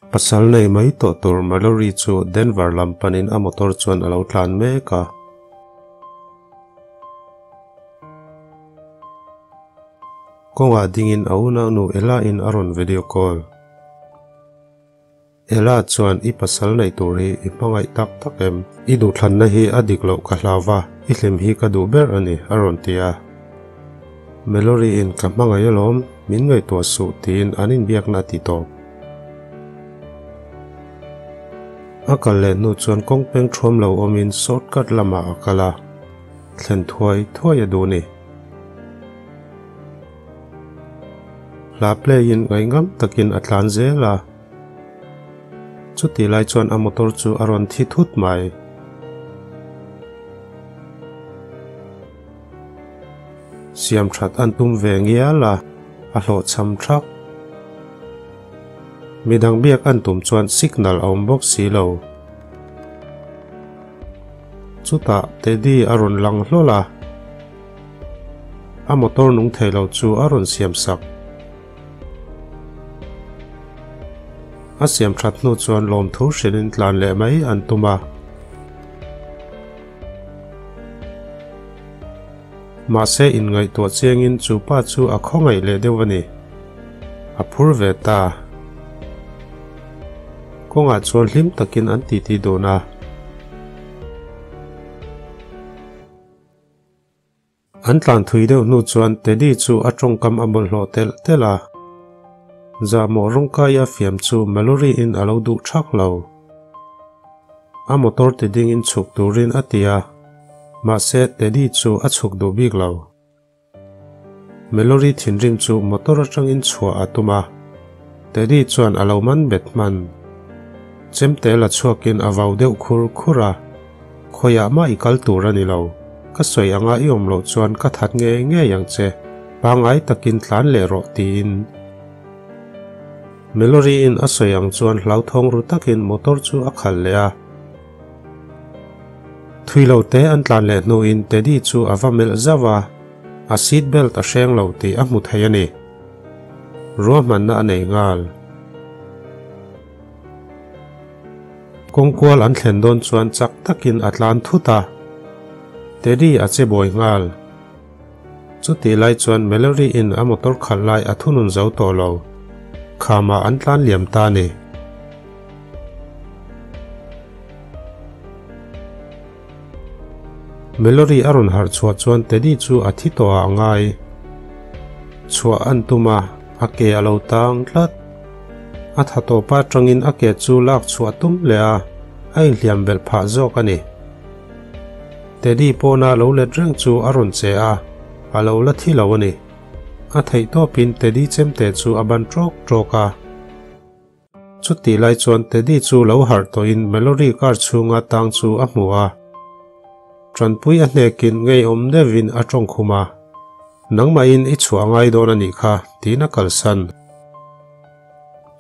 Pasal nei mai tawh tur Mallory chu Denver lam panin a motor chuan a lo tlan mek a. Kawngah dingin a unaunu Ella-in a rawn video call. Ella chuan i pasal neih tur hi i hmangaih tak tak em? I duhthlanna hi a dik loh ka hlau va, i hlim hi ka duh ber a ni, a rawn ti a. Mallory-in ka hmangaih alawm, min ngaihtuah suh tiin an inbiakna a ti tawp. A kal leh hnu chuan kawng peng thuam lo awmin shortcut lamah a kal a, thlen thuai thuai a duh ni. Hla play in ngaihngam takin a tlan zel a. Chutih lai chuan a motor chu a rawn thi thut mai. Siam that an tum ve ngial a, a hlawhchham thak. Midang biak an tum chuan signal a awm bawk si lo. Chutah Teddy a rawn lang hlawl a. A motor nung thei lo chu a rawn siam sak. A siam that hnu chuan lawmthu hrilhin tlan leh mai an tum a. Mahse inngaihtuah chiangin chu pa chu a khawngaih leh deuh a ni. A phur ve ta. Kawngah chuan hlim takin an titi dun a. An tlan thui deuh hnu chuan Teddy chu a tawngkam a bawlhhlawh telh telh a. Zahmawh rawngkai a fiam chu Mallory in a lo duh thak lo. A motor ti dingin chhuk turin a ti a, mahse Teddy chu a chhuk duh bik lo. Mallory thinrim chu motor atangin chhuah a tum a, Teddy chuan a lo man bet hman. Chemte la chhuakin a vau deuh khur khur a. Khawiah mah i kal tur a ni lo. Ka sawi anga i awm loh chuan ka that ngei ngei ang che, pangngai takin tlan leh rawh tiin. Mallory-in a sawi ang chuan hlauthawng ru takin motor chu a khalh leh a. Thui lo te an tlan leh hnuin Teddy chu a va melh zauh a, a seat belt a hreng lo tih a hmu thei a ni. Ruahmanna a nei nghal. Kawngkual an thlen dawn chuan chak takin a tlan thut a, Teddy a che buai nghal. Chutih lai chuan Mallory in a motor khalh lai a thunun zo tawh lo. Khamah an tlan liam ta a ni. Mallory a rawn harh chhuah chuan Teddy chu a thi tawh ah a ngai. Chhuah an tum a, a ke a lo tang tlat. A tha tawpa atangin a ke chu lak chhuah tum leh a, a inhliam belh phah zawk a ni. Teddy pawna lo let reng chu a rawn che a, a lo la thi lo a ni. A theih tawpin Teddy chemte chu a ban tawk tawk a. Chutih lai chuan Teddy chu lo harh tawhin Mallory car chhunga tang chu a hmu a. Tanpui a hnekin ngeiawm deuhin a tawng khum a, Nangmahin i chhuah ngai dawn a nih kha, tiin a kalsan.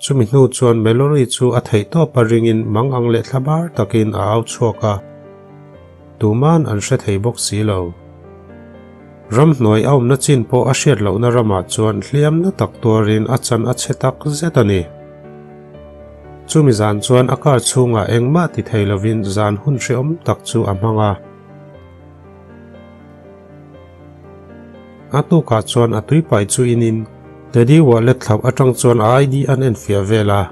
Chumi hnu chuan Mallory chu a theih tawp a ringin mang ang leh thla bar takin a au chhuak a. Tuman an hre thei bawk si lo. Ramhnuai a awmna chin pawh a hriat lohna ramah chuan hliamna tak tuarin a chan a chhe tak zet a ni. Chumi zan chuan a car chhungah engmah ti thei lovin zan hun hrehawm tak chu a hmang a. A tukah chuan a tuipai chu inin Teddy wallet thlauh atang chuan a ID an enfiah vel a,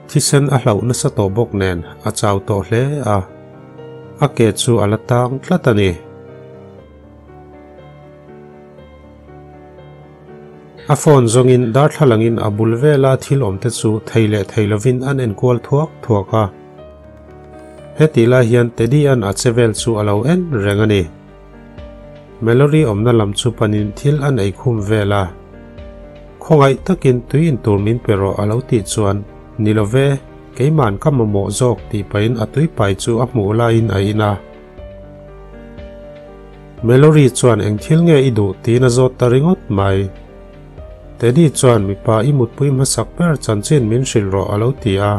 thisen a hlauh nasa tawh bawk nen a chau tawh hle a, a ke chu a la tang tlat a ni. A phone zawngin darthlalangin a bul vela thil awmte chu thei leh thei lovin an enkual thuak thuak a. Hetih lai hian Teddy-a'n a che vel chu a lo en reng a ni. Mallory awmna lam chu panin thil an ei khum vel a. Khawngaih takin tui in tur min pe rawh a lo tih chuan, Ni lo ve, keima'n ka mamawh zawk tih pahin a tui pai chu a hmuh laiin a in a. Mallory chuan eng thil nge i duh tiin a zawt ta ringawt mai. Teddy chuan mipa i mutpui hmasak ber chanchin min hrilh rawh a lo ti a.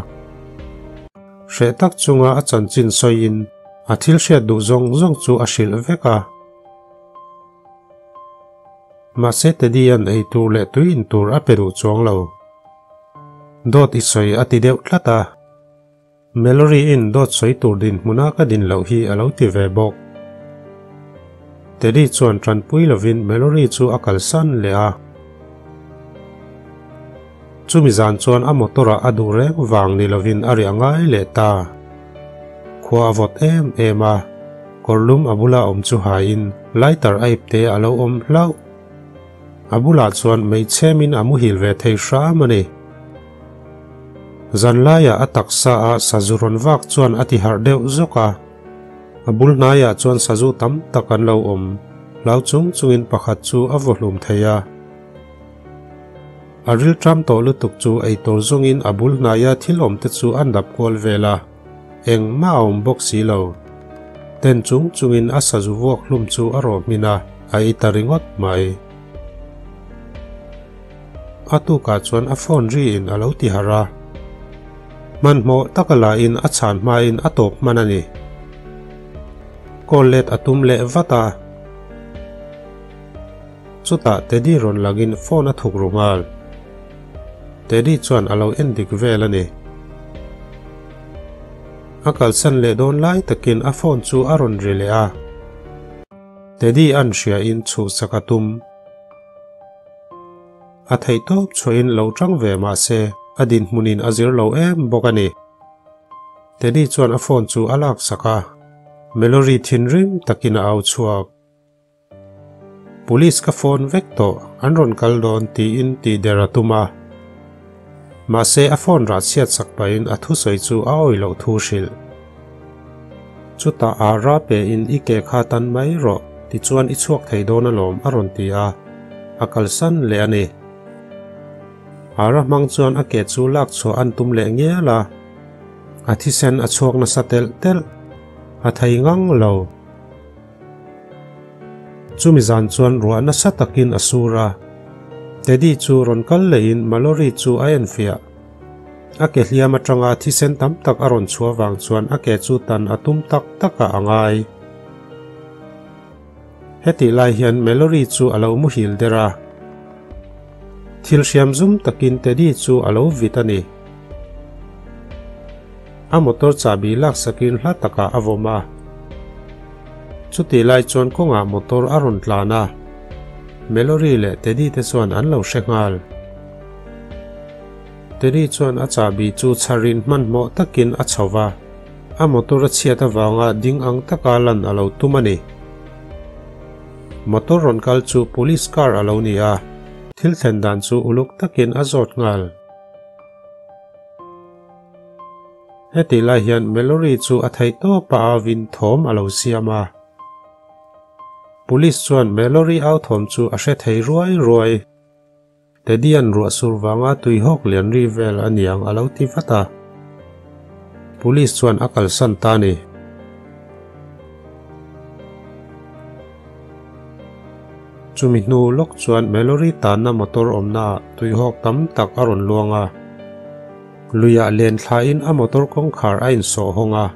Hreh tak chunga a chanchin sawiin a thil hriat duh zawng zawng chu a hrilh vek a. Mahse Teddy-a'n ei tur leh tui in tur a pe duh chuang lo. Dawt i sawi a ti deuh tlat a. Mallory-in dawt sawi tur dinhmuna ka din loh hi a lo ti ve bawk. Teddy chuan tanpui lovin Mallory chu a kalsan leh a. Chumi zan chuan a motor-ah a duh reng vang ni lovin a riah ngai leh ta. Khua a vawt em em a, kawrlum a bula awm chu haiin lighter a ipte a lo awm hlauh. A bulah chuan meichhemin a muhil ve thei hram a ni. Zanlaiah a taksa a sazu rawn vak chuan a ti harh deuh zawk a. A bul hnaiah chuan sazu tam tak an lo awm. Hlau chung chungin pakhat chu a vaw hlum thei a. A rilṭam tawh lutuk chu eitur zawngin a bul hnaia thil awmte chu a dap kual vel a, engmah a awm bawk si lo. Ten chung chungin a sazu vuak hlum chu a rawh hmin a, a ei ta ringawt mai. A tukah chuan a phone riin a lo ti harh a. Hmanhmawh taka lahin a chhan hmain a tawp hman a ni. Call let a tum leh vat a. Chutah Teddy rawn langin phone a thuk ru nghal. Teddy chuan a lo en dik vel a ni. A kalsan leh dawn lai takin a phone chu a rawn ri leh a. Teddy an hriain chhuhsak a tum. A theihtawp chhuahin lo tang ve mah se a dinhmunin a zir lo em bawk a ni. Teddy chuan a phone chu a laksak a. Mallory thinrim takin a au chhuak. Police ka phone vek tawh, an rawn kal dawn tiin tihder a tum a. Mahse a phone rah chhiat sak pahin a thusawi chu a awih loh thu hrilh. Chutah a ra pein i ke kha tan mai rawh, tichuan i chhuak thei dawn alawm a rawn ti a, a kalsan leh a ni. Ara hmang chuan a ke chu lak chhuah an tum leh ngial a, a thisen a chhuak nasa telh telh, a thei ngang lo. Chumi zan chuan ruah nasa takin a sur a. Teddy chu rawn kal lehin Mallory chu a enfiah. A ke hliam atanga thisen tam tak a rawn chhuah vang chuan a ke chu tan a tum tak takah a ngai. Hetih lai hian Mallory chu a lo muhil der a. Thil hriam zum takin Teddy chu a lo vit a ni. A motor chahbi laksakin hla takah a vawm a. Chutih lai chuan kawngah motor a rawn tlan a, Mallory leh Teddy te chuan an lo hre nghal. Teddy chuan a chahbi chu chharin hmanhmawh takin a chho va, a motor a chhiat avanga ding ang taka lan a lo tum a ni. Motor rawn kal chu police car a lo ni a, thil thlen dan chu uluk takin a zawt nghal. Hetih lai hian Mallory chu a theih tawp a auvin thawm a lo siam a. Police chuan Mallory au thawm chu a hre thei ruai ruai. Teddy-a'n ruah sur vanga tuihawk lian ri vel a niang a lo ti vat a. Police chuan a kalsan ta a ni. Chumi hnu lawk chuan Mallory tanna motor awmnaah tuihawk tam tak a rawn luang a. Luiah len thlain a motor kawngkhar a insawh hawng a.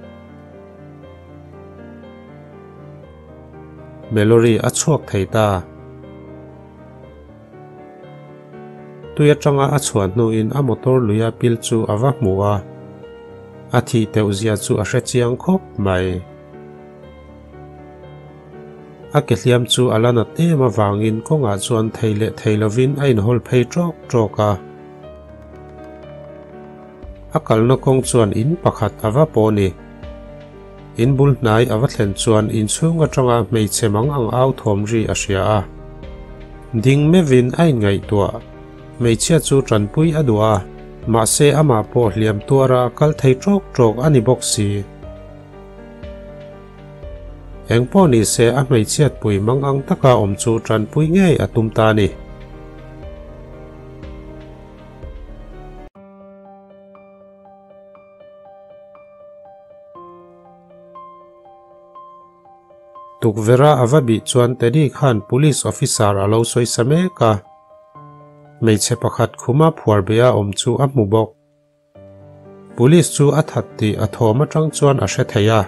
Mallory a chhuak thei ta. Tui atanga a chhuah hnuin a motor luia pil chu a va hmu a. A thih teuh zia chu a hre chiang khawp mai. A ke hliam chu a la nat em avangin kawngah chuan thei leh thei lovin a inhawl phei ṭawk ṭawk a. A kalna kawng chuan in pakhat a va pawh ni. In bul hnai a va thlen chuan inchhung atanga hmeichhe mang ang au thawm ri a hria a. Ding meuhin a inngaihtuah. Hmeichhia chu tanpui a duh a, mahse amah pawh hliam tuara kal thei ṭawk ṭawk a ni bawk si. Engpawh ni se a hmeichhiatpui mang ang taka awm chu tanpui ngei a tum ta a ni. Tukverha a va bih chuan Teddy khan police officer a lo sawi sa mek a. Hmeichhe pakhat khuma phuar beha awm chu a hmu bawk. Police chu a that tih a thawm atang chuan a hre thei a.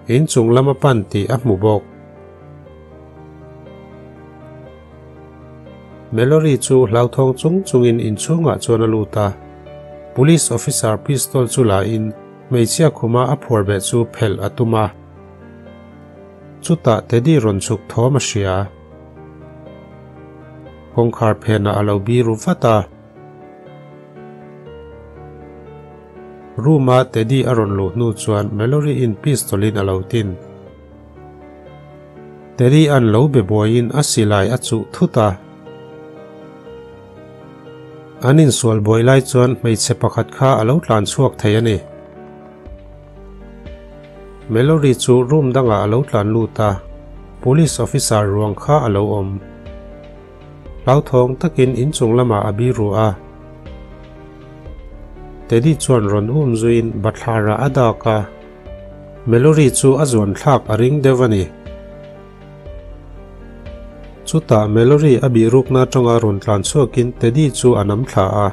Inchung lam a pan tih a hmu bawk. Melory chu hlauthawng chung chungin inchhungah chuan a lut a, Police officer pistol chu la in hmeichhia khuma a phuar beh chu phelh a tum a. Chutah Teddy rawn chhuk thawm a hria. Kawngkhar phenah a lo biru vat a. Room a Teddy a rawn luh hnu chuan Melory in pistol in a lo tin. Teddy an lo be buaiin a silai a chuh thut a. An insual buai lai chuan hmeichhe pakhat kha a lo tlan chhuak thei a ni. Melory chu room dangah a lo tlan lut a, police officer ruang kha a lo awm. Hlauthawng takin inchung lamah a biru a. Teddy chuan rawn um zuiin bathlarah a dak a. Melory chu a zuan thlak a ring deuh a ni. Chutah Melory a bihrukna atanga rawn tlan chhuakin Teddy chu a nam thla a,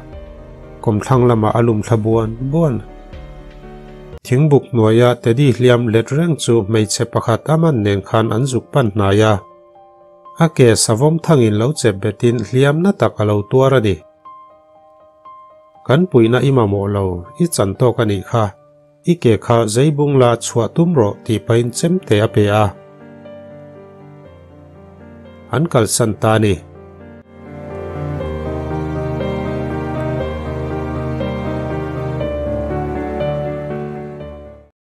kawmthlang lamah a lum thla buan buan. Thingbuk hnuaia Teddy hliam let reng chu hmeichhe pakhat a man nen khan an zuk pan hnai a. A ke savawm thangin lo chep betin hliam na tak a lo tuar a ni. Kan puihna i mamawh lo, i chan tawk a nih kha. I ke kha zeibung la chhuah tum rawh tih pahin chemte a pe a. An kalsan ta a ni.